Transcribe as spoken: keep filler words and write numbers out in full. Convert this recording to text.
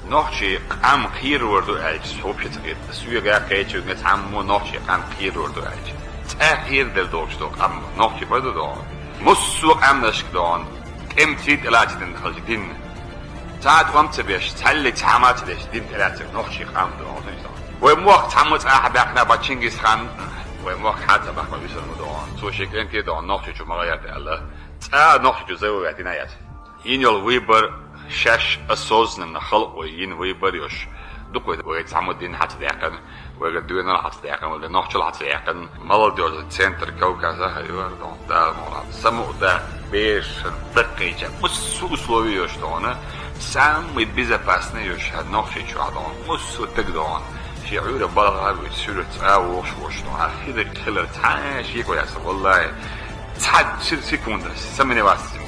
Нохчий къам кхерор ду аьлча, соьга ца хета. Соьга кхечунга цхьаммо нохчий къам кхерор ду аьлча. ЦӀа кхераделла долуш долу къам нохчий бан ду догӀу. Массо а къаьмнашка догӀу, тӀемций тӀелаца дина хилча дин. Цхьа а тӀом ца беш, цхьаллиг цхьа а ма ца деш, дин тӀелаьцнарг нохчий къам догӀу. Вай мохк цхьаммо цӀахь баьккхина бан Чингисхан, вай мохк хьа ца баьккхина висар ма догӀу. Цо шен кӀентий догӀу нохчийчу ма гӀайрта аьлла. ЦӀа нохчийчу завоевать дина яц. Йина йолу выбор шаьш осознанно халкъо йина выбор йолуш. Дукха вай цхьаммо дин хьа ца даьккхина, вайгара доьналла хьа ца даьккхина, вайгара нохчалла хьа ца даьккхина. Молодёжный центр Кавказа хьайвара, догӀу, Дала мукъ лахь. Самукъадаккха, бераш даккхийча, массо а условия йолуш догӀу. Самый безопасный йолуш хӀара Нохчийчохь догӀу. Массо а стаг догӀу. Шен Ӏуьйра балха а вуьйцу, суьрта цӀа а вогӀуш волуш догӀу. Хьан хилар, хилар цхьа а шеко яц, валлахӀи. Цхьа се-, секунда, сомневаться ца